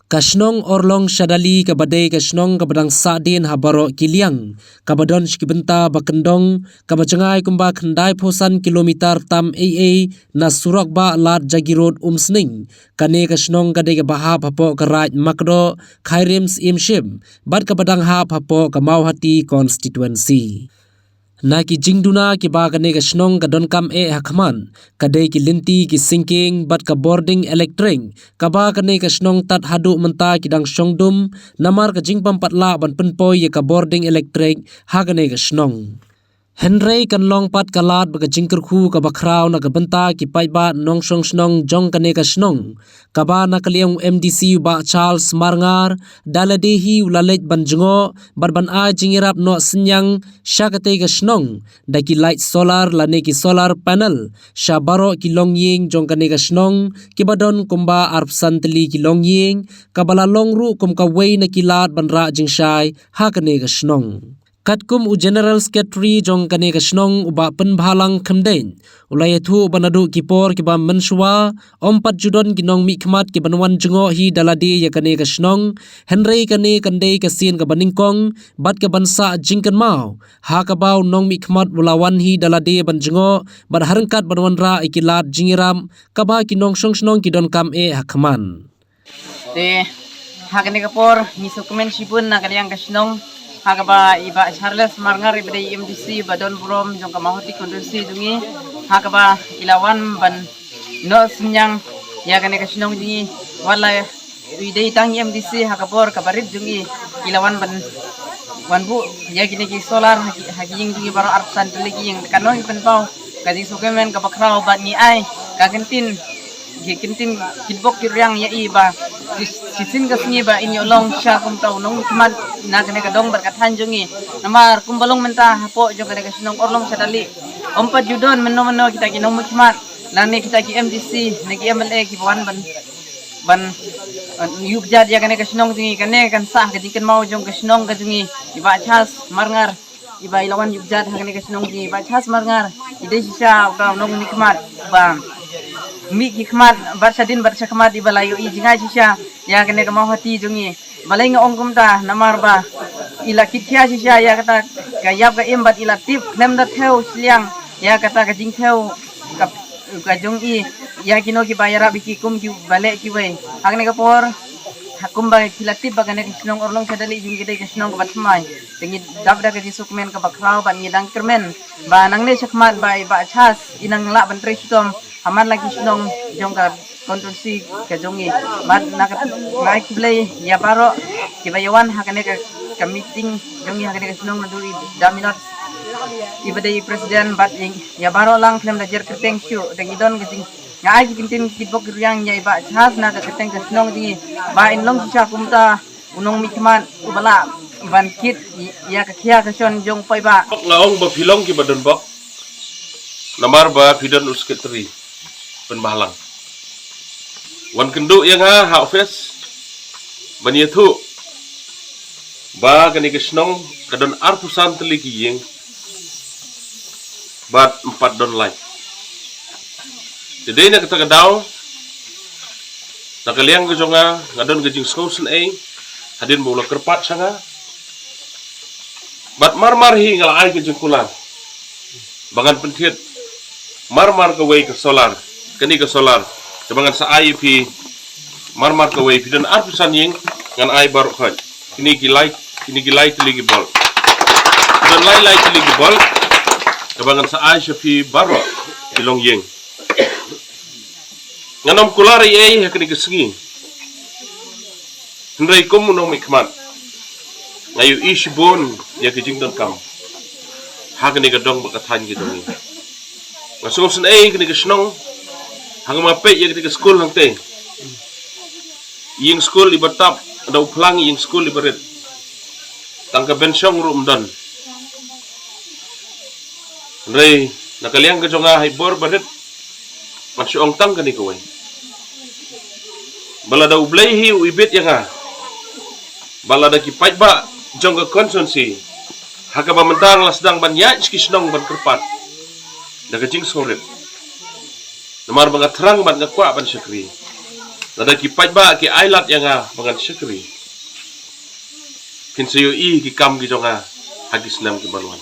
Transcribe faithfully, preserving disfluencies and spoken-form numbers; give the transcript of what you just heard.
Ka shnong Orlong Shadali kaba dei ka shnong kaba dang sahdien ha baroh ki liang, kaba don shi ki bynta ba kyndong, kaba jngai kumba khyndai phew san kilometer tam ei ei na surok ba lad Jagi Road Umsning. Kane ka shnong ka dei kaba hap hapoh ka Raid Makdoh, Khyrim Syiemship, bad kaba dang hap hapoh ka Mawhati constituency. Na ki jingduna kiba kane ka shnong ka donkam eh ha khmat, ka dei ki lynti ki singkieng bad ka bording elektrik, kaba kane ka shnong tad haduh mynta ki dang shong dum, namar ka jingpympatlah ban pynpoi ïa ka bording elektrik ha kane ka shnong. Hynrei kan long pat ka lad bad ka jingkyrkhu kaba khraw na ka bynta ki paidbah nongshong shnong jong kane ka shnong, kaba na ka liang u M D C u Bah Charles Marngar, da lade hi u la leit ban jngoh bad ban ai jingïarap noh synñiang sha katei ka shnong da ki light solar lane ki solar panel sha baroh ki longïing jong kane ka shnong, kiba don kumba arphew san tylli ki longïing, kaba la long ruh kum kawei na ki lad ban rah jingshai ha kane ka shnong. Katkum u General Secretary jong kane ka shnong u Bah Pynbhalang Khymdeit, u la ïathuh ba naduh ki por kiba mynshuwa, ym pat ju don ki nongmihkhmat kiban wan jngoh hi da lade ïa kane ka shnong, hynrei kane kan dei ka sien kaba nyngkong bad kaban sah jingkynmaw ha kaba u nongmihkhmat u la wan hi da lade ban jngoh bad ha ryngkat ban wanrah ïa ki lad jingïarap kaba ki nongshong shnong ki donkam eh ha khmat. Te ha kane ka por ngi sngewkmen shibun na ka liang ka shnong, ha kaba i Bah Charles Marngar iba dei M D C ba don burom jong ka Mawhati constituency jong ngi, ha kaba i la wan ban noh synñiang ïa kane ka shnong jong ngi, wat la i dei tang i M D C ha ka por kaba rit jong ngi, i la wan ban wan buh ïa kine ki solar ha ki, ha ki ïing jong ngi baroh arphew san tylli ki ïing, kan long i pynpaw ka jingsngewkmen kaba khraw bad ngi ai ka kyntien, ki kyntien kitbok kitrwiang ïa i ba shi, shisien ka sngi ba in ïoh long shisha kum uta u nongmihkhmat na kane ka dong bad ka thaiñ jong ngi. Namar kumba long mynta hapoh jong kane ka shnong Orlong Shadali, ym pat ju don mynno mynno kita ki nongmihkhmat lane kita ki M D C ne ki M L A kiba wan ban, ban, ban ïuh kjat ïa kane ka shnong jong ngi. Kane kan sah ka jingkynmaw jong ka shnong ka jong ngi, i Bah Charles Marngar, iba i la wan ïuh kjat ha kane ka shnong jong ngi. I Bah Charles Marngar i dei shisha uta u nongmihkhmat ba mih ki khmat bad shadien bad shakhmat, iba la ïohi jingai shisha ïa kane ka Mawhati jong ngi. Balei nga ong kumta? Namar ba i la kitkhia shisha ïa kata ka ïap ka im bad i la tip khlem da thew shiliang ïa kata ka jingthew ka, ka jong i ïa kino kiba ïarap ïa ki kum kiba leh kiwei. Ha kane ka por, ha kumba ki la tip ba kane ka shnong Orlong Shadali jong ngi ka dei ka shnong kaba thymmai, te ngi dap da ka jingsngewkmen kaba khraw bad ngi dang kyrmen ba nangne shakhmat ba i Bah Charles i nang lah ban trei shitom ha man la ki shnong jong ka constituency ka jong ngi. Bad na ka, nga ai khublei ïa baroh kiba ïa wan ha kane ka, ka meeting jong ngi ha kane ka shnong, naduh i Da Minot iba dei i president bad ïa, ïa baroh lang khlem da jer kyrteng shuh, da ngi don ka jing, nga ai ki kyntien kitbok kitrwiang ïa i Bah Charles na ka kyrteng ka shnong jong ngi ba in long shisha kum uta u nongmihkhmat uba lah ban kit ïa ka khia ka shon jong u paidbah. Nga ong ba phi long kiba don bok namar ba phi don u secretary Pynbhalang. Wan kynduh ïa nga ha office ban ïathuh ba kane ka shnong ka don arphew san tylli ki ïing bad ym pat don light. Te dei na kata ka daw, na ka liang ka jong nga, nga don ka jingsngewsynei hadien ba u la kyrpad sha nga. Bad mar mar hi nga la ai ka jingkular ba ngan pynthied mar mar kawei ka solar, kane ka solar kaba ngan sa ai ïa phi. Mar mar kawei, phi don arphew san ïing, ngan ai baroh khoit kine ki lai, kine ki lai tylli ki bulb. Phi don lai lai tylli ki bulb kaba ngan sa ai sha phi baroh ki longïing. Ngan ym kular ei ei ha kane ka sngi, hynrei kum u nongmihkhmat nga ïohi shibun ïa ka jingdonkam ha kane ka dong bad ka thaiñ ka jong ngi. Nga sngewsynei kane ka shnong, hangma peit ïa kane ka skul hangtei, ïing skul iba tap, da u phlang ïing skul iba rit, tang ka bench ruh ym don. Hynrei na ka liang ka jong nga, ha i bor ba rit, ngan shu ong tang kane kawei, ba lada U Blei hi u ibit ïa nga, ba lada ki paidbah jong ka constituency ha kaba mynta la sdang ban ïaid sha ki shnong ban kyrpad da ka jingsngewrit, namar ba nga thrang bad nga kwah ban shakri. Lada ki paidbah ki ai lad ïa nga ba ngan shakri, phin sa ïohi ki kam ki jong nga ha ki snem ki ban wan.